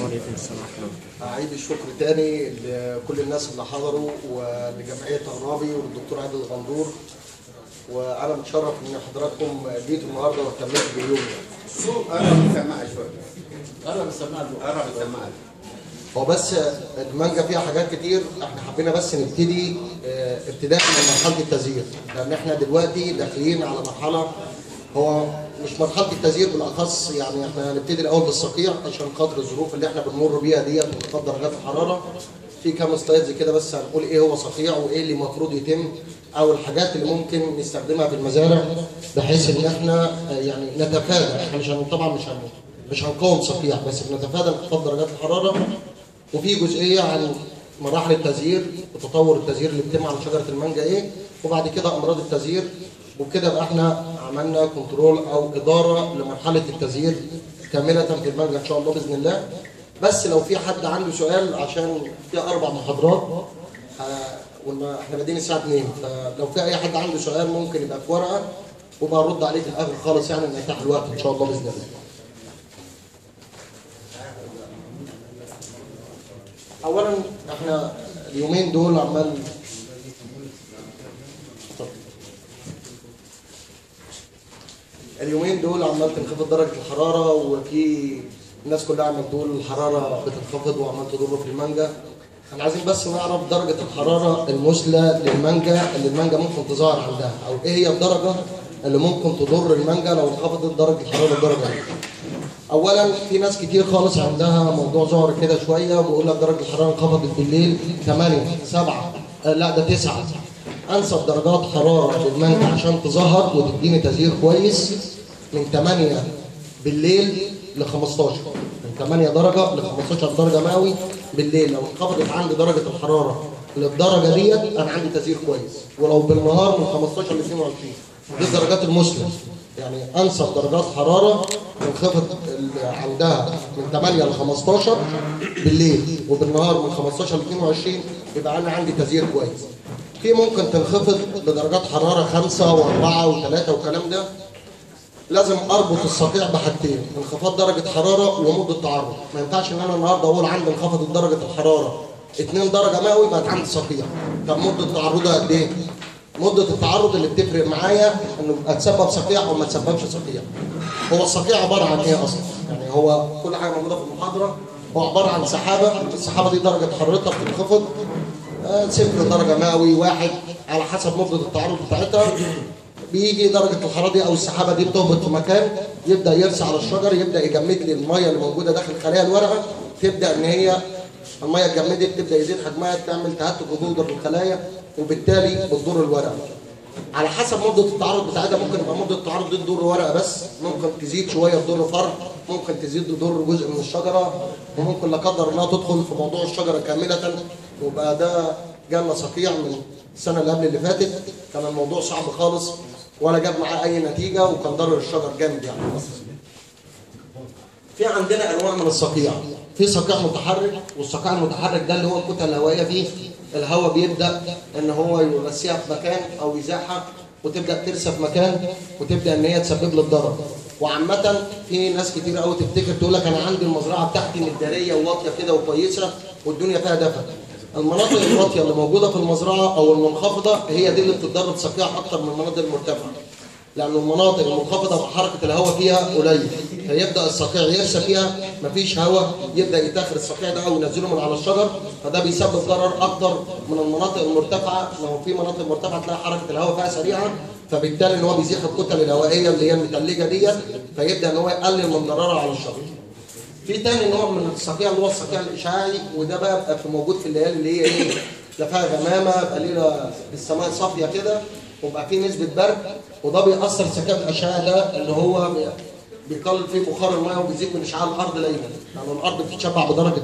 وعليكم السلام ورحمة الله. أعيد الشكر تاني لكل الناس اللي حضروا ولجمعية الرابي وللدكتور عادل الغندور، وأنا متشرف إن حضراتكم جيتوا النهارده واهتميتوا باليوم ده. قرب السماعة شوية. قرب السماعة. قرب السماعة. هو بس المانجا فيها حاجات كتير، احنا حبينا بس نبتدي ابتداء من مرحلة التزهير، لأن احنا دلوقتي داخلين على مرحلة، هو مش مرحلة التزهير بالأخص، يعني احنا هنبتدي الأول بالصقيع عشان خاطر الظروف اللي احنا بنمر بيها ديت وانخفاض درجات الحرارة. في كام slides كده بس هنقول ايه هو صقيع وايه اللي المفروض يتم او الحاجات اللي ممكن نستخدمها في المزارع بحيث ان احنا يعني نتفادى، احنا مش طبعا مش هنقاوم صقيع، بس بنتفادى انخفاض درجات الحرارة. وفي جزئية عن مراحل التزهير وتطور التزهير اللي بيتم على شجرة المانجا ايه، وبعد كده امراض التزهير، وبكده بقى احنا عملنا control او ادارة لمرحلة التزهير كاملة في المانجا ان شاء الله باذن الله. بس لو في حد عنده سؤال، عشان في 4 محاضرات واحنا بادئين الساعة 2، فلو في اي حد عنده سؤال ممكن يبقى في ورقة وبقى ارد عليه في الاخر خالص، يعني نرتاح الوقت ان شاء الله باذن الله. اولا احنا اليومين دول عمال تنخفض درجه الحرارة، وفي الناس كلها عمال تقول الحرارة بتنخفض وعمال تضر في المانجا. احنا عايزين بس نعرف درجه الحرارة المثلى للمانجا اللي المانجا ممكن تظهر عندها، او ايه هي الدرجة اللي ممكن تضر المانجا لو انخفضت درجه الحرارة الدرجة دي. اولا في ناس كتير خالص عندها موضوع ظهر كده شوية وبيقول لك درجه الحرارة انخفضت بالليل 8 7 لا ده 9. انسب درجات حرارة للمانجا عشان تظهر وتديني تزهير كويس من 8 بالليل ل 15، من 8 درجه ل 15 درجه مئوي بالليل. لو انخفضت عندي درجه الحرارة للدرجة ديت انا عندي تزهير كويس، ولو بالنهار من 15 ل 22. دي الدرجات المثلى، يعني انسب درجات حرارة تنخفض عندها من 8 ل 15 بالليل، وبالنهار من 15 ل 22 يبقى انا عندي تزهير كويس. في ممكن تنخفض لدرجات حرارة 5 و4 و3 والكلام ده. لازم اربط الصقيع بحاجتين، انخفاض درجه حرارة ومده تعرض. ما ينفعش ان انا النهارده اقول عندي انخفضت درجه الحرارة 2 درجه مئوي بقت عندي صقيع. طب مده تعرضها قد ايه؟ مده التعرض اللي بتفرق معايا انه اتسبب صقيع او ما تسببش صقيع. هو الصقيع عبارة عن ايه اصلا؟ يعني هو كل حاجة موجودة في المحاضرة، هو عبارة عن سحابه، السحابة دي درجه حرارتها بتنخفض 0 درجه مئوي، 1، على حسب مده التعرض بتاعتها. بيجي درجه الحرارة دي او السحابة دي بتهبط في مكان، يبدا يرسى على الشجر، يبدا يجمد لي المية اللي موجودة داخل خلايا الورقة، تبدا ان هي المية اتجمدت تبدا يزيد حجمها، تعمل تهتك وجودر في الخلايا، وبالتالي بتضر الورقة. على حسب مده التعرض بتاعتها، ممكن يبقى مده التعرض دي تضر ورقة بس، ممكن تزيد شوية تضر فرع، ممكن تزيد تضر جزء من الشجرة، وممكن لا قدر الله تدخل في موضوع الشجرة كاملة، ويبقى ده جالنا صقيع من السنة اللي قبل اللي فاتت، كان الموضوع صعب خالص ولا جاب معاه اي نتيجة، وكان ضرر الشجر جامد يعني. في عندنا انواع من الصقيع، في صقيع متحرك، والصقيع المتحرك ده اللي هو الكتلة الهوائية فيه الهواء بيبدا ان هو يرسيها في مكان او يزاحها وتبدا ترسى في مكان وتبدا ان هي تسبب له الضرر. وعامة في ناس كتير قوي تفتكر تقول لك انا عندي المزرعة بتاعتي مداريه وواطيه كده وكويسة والدنيا فيها دفا. المناطق الواطيه اللي موجودة في المزرعة او المنخفضة هي دي اللي بتتضرر صقيع اكتر من المناطق المرتفعة، لأن المناطق المنخفضة حركة الهواء فيها قليل، فيبدا الصقيع يرسى فيها، مفيش هواء، يبدا يتاخر الصقيع ده او ينزله من على الشجر، فده بيسبب ضرر اكتر من المناطق المرتفعة. لو في مناطق مرتفعة تلاقي حركة الهواء فيها سريعة، فبالتالي ان هو بيزيح الكتل الهوائية اللي هي المتلجه ديت، فيبدا ان هو يقلل من ضررها على الشجر. في تاني نوع من الصقيع اللي هو الصقيع الاشعاعي، وده بقى بيبقى موجود في الليالي اللي هي ايه؟ لا فيها غمامه، بقى ليلة السماء صافية كده، وبقى فيه نسبه برد، وده بيأثر الصقيع الاشعاعي ده اللي هو بيقلل فيه بخار المية وبيزيد من اشعاع الارض ليلا، لان يعني الارض بتتشبع بدرجة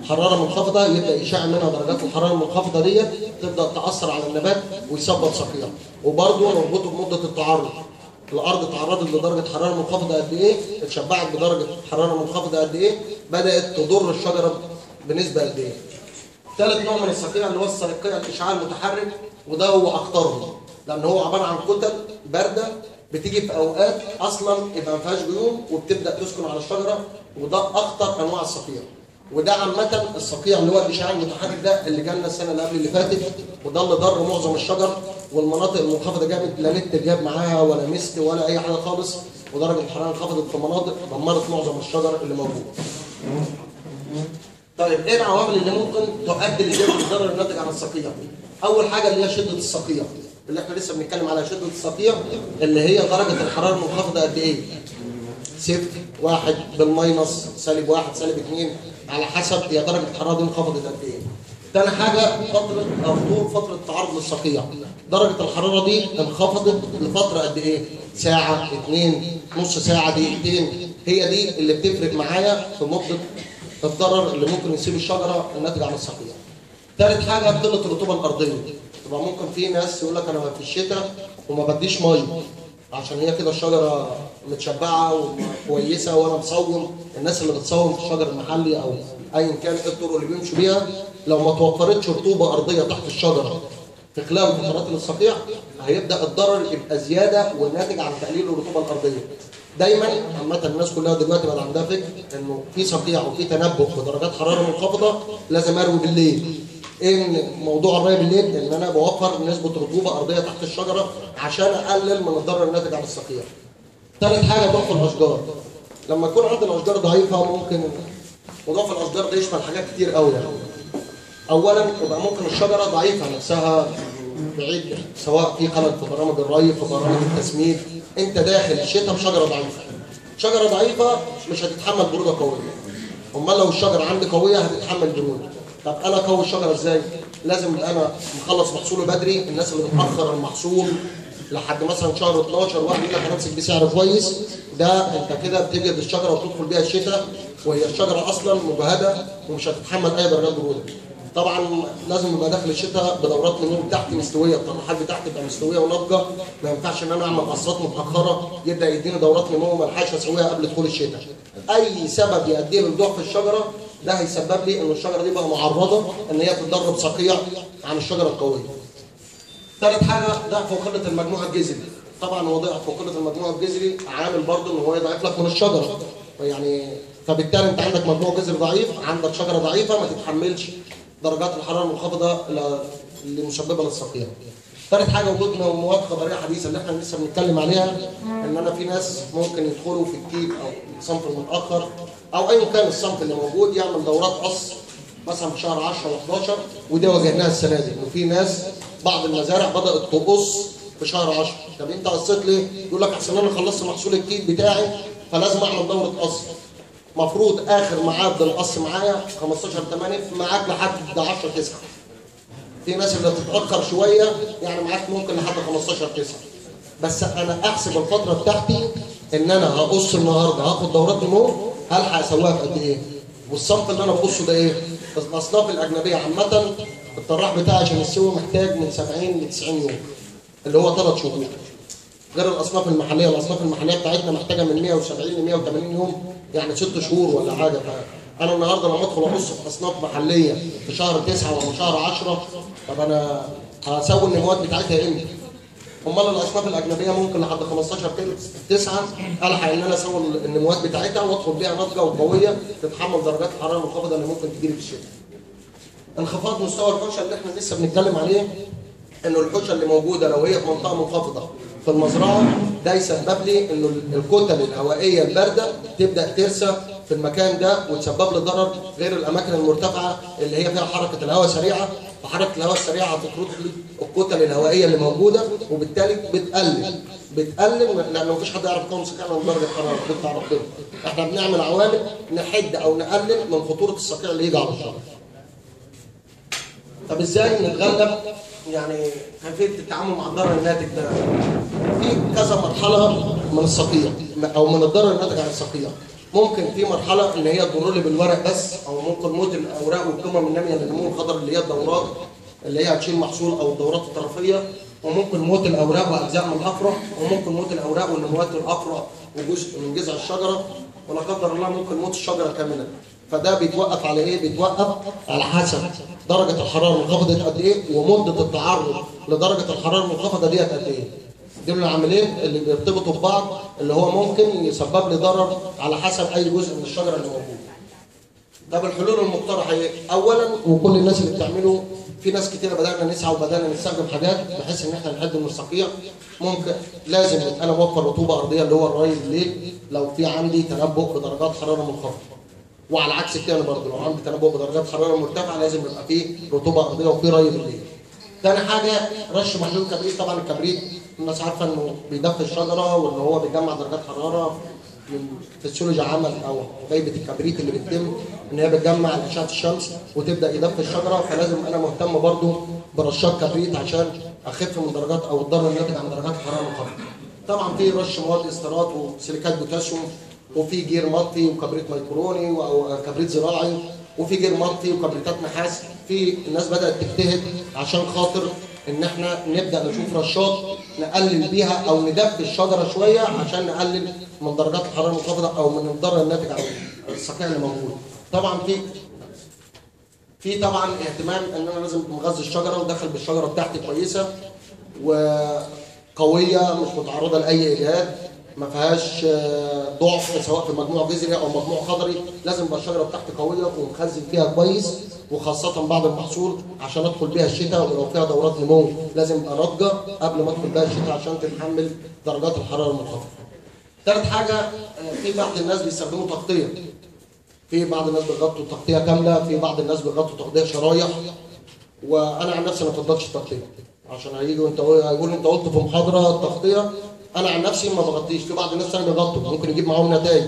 حرارة منخفضة، يبدا يشع منها درجات الحرارة المنخفضة ديت تبدا تاثر على النبات ويسبب صقيع. وبرده نربطه بمدة التعرض، الارض تعرضت لدرجة حرارة منخفضة قد ايه؟ اتشبعت بدرجة حرارة منخفضة قد ايه؟ بدات تضر الشجرة بنسبة قد ايه؟ ثالث نوع من الصقيع اللي هو الصقيع الاشعاع المتحرك، وده هو اخطرهم، لان هو عبارة عن كتل باردة بتيجي في اوقات اصلا يبقى ما فيهاش غيوم وبتبدا تسكن على الشجرة، وده اخطر انواع الصقيع. وده عامة الصقيع اللي هو الاشعاع المتحرك ده اللي جالنا السنة اللي قبل اللي فاتت، وده اللي ضر معظم الشجر والمناطق المنخفضة جامد، لا نت جاب معاها ولا mist ولا اي حاجة خالص، ودرجة الحرارة انخفضت في مناطق دمرت معظم الشجر اللي موجود. طيب ايه العوامل اللي ممكن تؤدي لزيادة الضرر الناتج عن الصقيع؟ اول حاجة اللي هي شده الصقيع، اللي احنا لسه بنتكلم على شده الصقيع اللي هي درجه الحرارة المنخفضة قد ايه؟ صفر، واحد، بال minus، سالب واحد، سالب اثنين، على حسب هي درجه الحرارة دي انخفضت قد ايه. تاني حاجة فترة او طول فترة التعرض للصقيع، درجه الحرارة دي انخفضت لفترة قد ايه؟ ساعة، اثنين، نص ساعة، دقيقتين، هي دي اللي بتفرق معايا في مده الضرر اللي ممكن يصيب الشجرة الناتج عن الصقيع. ثالث حاجة قلة الرطوبة الارضية، تبقى ممكن في ناس يقول لك انا في الشتاء وما بديش مية عشان هي كده الشجرة متشبعه وكويسة وانا مصوم. الناس اللي بتصوم في الشجر المحلي او ايا كان ايه الطرق اللي بيمشوا بيها، لو ما توفرتش رطوبة ارضية تحت الشجرة في خلال فترات الصقيع هيبدا الضرر يبقى زيادة وناتج عن تقليل الرطوبة الارضية. دايما عامة الناس كلها دلوقتي بقى عندها فكر انه في صقيع وفي تنبؤ بدرجات حرارة منخفضة لازم اروي بالليل. ايه موضوع الري بالليل؟ ان انا بوفر نسبه رطوبة ارضية تحت الشجرة عشان اقلل من الضرر الناتج عن الصقيع. ثالث حاجة ضعف الاشجار. لما يكون عند الاشجار ضعيفة ممكن، وضعف الاشجار ده يشمل حاجات كتير قوي يعني. اولا يبقى ممكن الشجرة ضعيفة نفسها بعيد، سواء في خلل في برامج الري، في برامج التسميد، انت داخل الشتاء بشجرة ضعيفة. شجرة ضعيفة مش هتتحمل برودة قوية. امال لو الشجرة عندي قوية هتتحمل برودة. طب انا اقوي الشجرة ازاي؟ لازم انا مخلص محصوله بدري. الناس اللي بتاخر المحصول لحد مثلا شهر 12 واحد يقول لك انا امسك بسعر كويس، ده انت كده بتجهد الشجرة وتدخل بيها الشتاء وهي الشجرة اصلا مجهده ومش هتتحمل اي درجات برودة. طبعا لازم يبقى داخل الشتاء بدورات نمو بتاعتي مستوية، الطراحات بتاعتي تبقى مستوية وناضجه، ما ينفعش ان انا اعمل قصات متاخرة يبدا يديني دورات نمو ما الحقش اسويها قبل دخول الشتاء. اي سبب يؤدي لضعف الشجرة ده هيسبب لي ان الشجرة دي بقى معرضه ان هي تتضرب صقيع عن الشجرة القوية. ثالث حاجة ضعف وقلة المجموع الجذري. طبعا هو ضعف وقلة المجموع الجذري عامل برضه ان هو يضعف لك من الشجرة. يعني فبالتالي انت عندك مجموع جذري ضعيف، عندك شجرة ضعيفة ما تتحملش درجات الحرارة المنخفضة اللي مسببه للصقيع. ثالث حاجة وجود مواد خضريه حديثه اللي احنا لسه بنتكلم عليها، ان انا في ناس ممكن يدخلوا في الكيك او الصنف المتاخر او ايا كان الصنف اللي موجود يعمل دورات قص مثلا في شهر 10 و11، ودي واجهناها السنة دي، انه في ناس بعض المزارع بدات تقص في شهر 10. طب انت قصيت ليه؟ يقول لك احسن انا خلصت محصول الكيك بتاعي فلازم اعمل دوره قص. مفروض اخر ميعاد للقص معايا 15/8، معاك لحد 10/9. في ناس اللي بتتاخر شوية يعني معاك ممكن لحد 15/9. بس انا احسب الفترة بتاعتي ان انا هقص النهارده هاخد دورات نمو هلحق اسويها في قد ايه؟ والصنف اللي انا بقصة ده ايه؟ الاصناف الاجنبية عامة الطراح بتاعي عشان يستوي محتاج من 70 ل 90 يوم اللي هو 3 شهور. غير الاصناف المحلية، الاصناف المحلية بتاعتنا محتاجه من 170 ل 180 يوم، يعني 6 شهور ولا حاجة. فانا النهارده لما ادخل ابص في اصناف محليه في شهر 9 ولا شهر 10، طب انا هسوي النموات بتاعتها امتى؟ امال الاصناف الاجنبية ممكن لحد 15/9 الحق ان انا اسوي النموات بتاعتها وادخل بيها ناضجة وقويه تتحمل درجات الحرارة المنخفضة اللي ممكن تجيلي في الشتاء. انخفاض مستوى الحوشه اللي احنا لسه بنتكلم عليه، انه الحوشه اللي موجودة لو هي في منطقة منخفضة في المزرعة ده يسبب لي انه الكتل الهوائية البارده تبدا ترسى في المكان ده وتسبب لي ضرر، غير الاماكن المرتفعة اللي هي فيها حركة الهواء سريعة، فحركه الهواء السريعة هتطرد لي الكتل الهوائية اللي موجودة وبالتالي بتقلل لان مفيش حد يعرف يقاوم صقيع من درجه حرارة بتاع ربنا. احنا بنعمل عوامل نحد او نقلل من خطورة الصقيع اللي يجي على الشجر. طب ازاي نتغلب يعني كيفية التعامل مع الضرر الناتج ده؟ في كذا مرحلة من الصقيع او من الضرر الناتج عن الصقيع. ممكن في مرحلة ان هي تضر لي بالورق بس، او ممكن موت الاوراق والقمم النامية للنمو الخضر اللي هي الدورات اللي هي هتشيل محصول او الدورات الطرفيه، وممكن موت الاوراق واجزاء من الافرع، وممكن موت الاوراق والنموات الافرع وجزء من جذع الشجرة، ولا قدر الله ممكن موت الشجرة كاملة. فده بيتوقف على ايه؟ بيتوقف على حسب درجه الحرارة انخفضت قد ايه ومده التعرض لدرجة الحرارة المنخفضة ديت قد ايه. دول العاملين اللي بيرتبطوا ببعض اللي هو ممكن يسبب لي ضرر على حسب اي جزء من الشجرة اللي موجود. طب الحلول المقترحة ايه؟ اولا وكل الناس اللي بتعمله، في ناس كتيرة بدانا نسعى وبدانا نستخدم حاجات بحيث ان احنا نحد من الصقيع. ممكن لازم انا موفر رطوبة ارضية اللي هو الري بالليل لو في عندي تنبؤ بدرجات حرارة منخفضة. وعلى عكس التاني برضه لو عندي تنبؤ بدرجات حرارة مرتفعة لازم يبقى فيه رطوبة ارضية وفي ري بالليل. تاني حاجة رش محلول كبريت. طبعا الكبريت الناس عارفه انه بيدفي الشجرة وان هو بيجمع درجات حرارة من فسيولوجي عمل او غيبه الكبريت اللي بتتم ان هي بتجمع اشعه الشمس وتبدا يدفي الشجرة، فلازم انا مهتم برضو برشات كبريت عشان اخف من درجات او الضرر الناتج عن درجات الحرارة المنخفضة. طبعا في رش مواد استرات وسيليكات بوتاسيوم، وفي جير مطفي وكبريت ميكروني او كبريت زراعي، وفي جير مطفي وكبريتات نحاس. في الناس بدات تجتهد عشان خاطر ان احنا نبدا نشوف رشات نقلل بيها او ندفي الشجرة شوية عشان نقلل من درجات الحرارة المنخفضة او من الضرر الناتج عن الصقيع اللي موجود. طبعا في طبعا اهتمام ان انا لازم مغذي الشجرة ودخل بالشجرة بتاعتي كويسة وقويه مش متعرضه لاي اجهاد، ما فيهاش ضعف سواء في مجموع جذري او مجموع خضري. لازم يبقى الشجرة بتاعتي قوية ومخزن فيها كويس، وخاصة بعد المحصول عشان ادخل بيها الشتاء، ولو فيها دورات نمو لازم ابقى ناضجة قبل ما ادخل بيها الشتاء عشان تتحمل درجات الحرارة المنخفضة. ثالث حاجة في بعض الناس بيستخدموا تغطيه. في بعض الناس بيغطوا تغطيه كاملة، في بعض الناس بيغطوا تغطيه شرايح، وانا عن نفسي ما بفضلش التغطية عشان هيجوا انت هيقولوا انت قلت في محاضرة التغطية. انا عن نفسي ما بغطيش، في بعض الناس ثانية بيغطوا ممكن يجيب معاهم نتائج،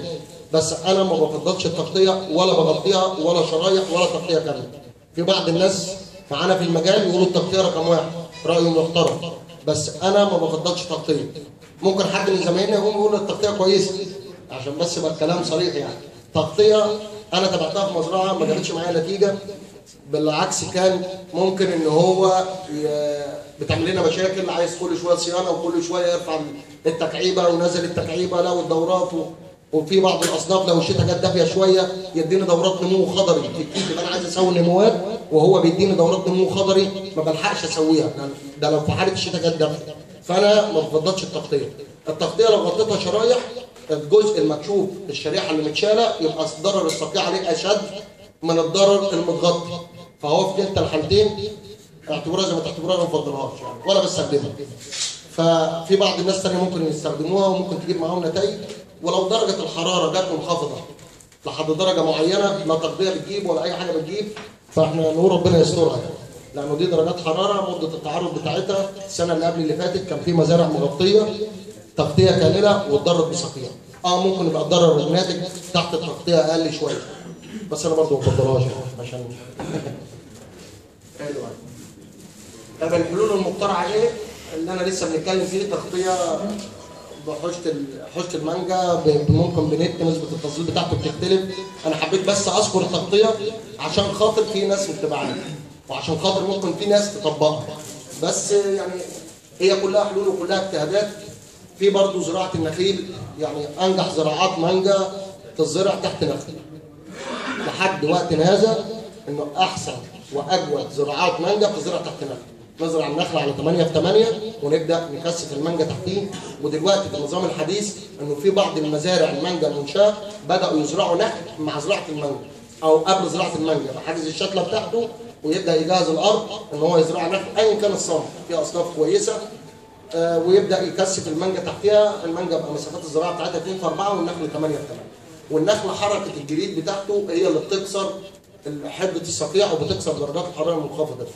بس انا ما بفضلش التغطية ولا بغطيها ولا شرايح ولا تغطيه كاملة. في بعض الناس معانا في المجال يقولوا التغطية رقم واحد، رايه محترم، بس انا ما بفضلش تغطيه. ممكن حد من زمايلنا يقوم يقول التغطية كويسة، عشان بس يبقى الكلام صريح يعني. تغطيه انا تبعتها في مزرعة ما جابتش معايا نتيجة، بالعكس كان ممكن ان هو بتعمل لنا مشاكل، عايز كل شوية صيانة وكل شوية يرفع التكعيبه ونزل التكعيبه لا والدورات وفي بعض الاصناف لو الشتاء جت دافيه شوية يديني دورات نمو خضري تكتيك، انا عايز اسوي نموات وهو بيديني دورات نمو خضري ما بلحقش اسويها، ده لو في حاله الشتاء جت دافيه. فانا ما بفضلش التغطية. التغطية لو غطيتها شرايح الجزء المكشوف الشريحة اللي متشاله يبقى ضرر الصقيع عليه اشد من الضرر المتغطي، فهو في كلتا الحالتين اعتبروها زي ما تعتبروها ما بفضلهاش يعني ولا بستخدمها. ففي بعض الناس ثانية ممكن يستخدموها وممكن تجيب معاهم نتائج، ولو درجه الحرارة جت منخفضة لحد درجه معينة لا تغطيه بتجيب ولا اي حاجة بتجيب، فاحنا نقول ربنا يسترها يعني، لانه دي درجات حرارة مده التعرض بتاعتها السنة اللي قبل اللي فاتت كان في مزارع مغطيه تغطيه كاملة واتضرت بصقيع. ممكن يبقى الضرر الناتج تحت التغطية اقل شوية، بس انا برضه ما بفضلهاش عشان حلو. طب الحلول المقترحة ايه؟ اللي انا لسه بنتكلم فيه تغطيه بحوشه حوشه المانجا، ممكن بنت نسبه التظليل بتاعته بتختلف. انا حبيت بس اذكر التغطية عشان خاطر في ناس بتبقى عارفه، وعشان خاطر ممكن في ناس تطبقها، بس يعني هي كلها حلول وكلها اجتهادات. في برضه زراعة النخيل، يعني انجح زراعات مانجا تزرع تحت نخيل لحد وقتنا هذا، انه احسن واجود زراعات مانجا بتزرع تحت نخل. نزرع النخل على 8 في 8 ونبدا نكثف المانجا تحتيه. ودلوقتي في النظام الحديث انه في بعض المزارع المانجا المنشاة بداوا يزرعوا نخل مع زراعة المانجا او قبل زراعة المانجا، حاجز الشتله بتاعته ويبدا يجهز الارض ان هو يزرع نخل ايا كان الصنف، في اصناف كويسة، ويبدا يكثف المانجا تحتها. المانجا بقى مسافات الزراعة بتاعتها 2 في 4 والنخل 8 في 8. والنخل حركة الجريد بتاعته هي اللي بتكسر حده الصقيع وبتكسر درجات الحرارة المنخفضة.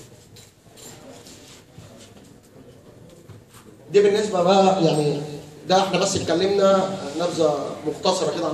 دي بالنسبة بقى يعني ده احنا بس اتكلمنا نبذه مختصره كده عن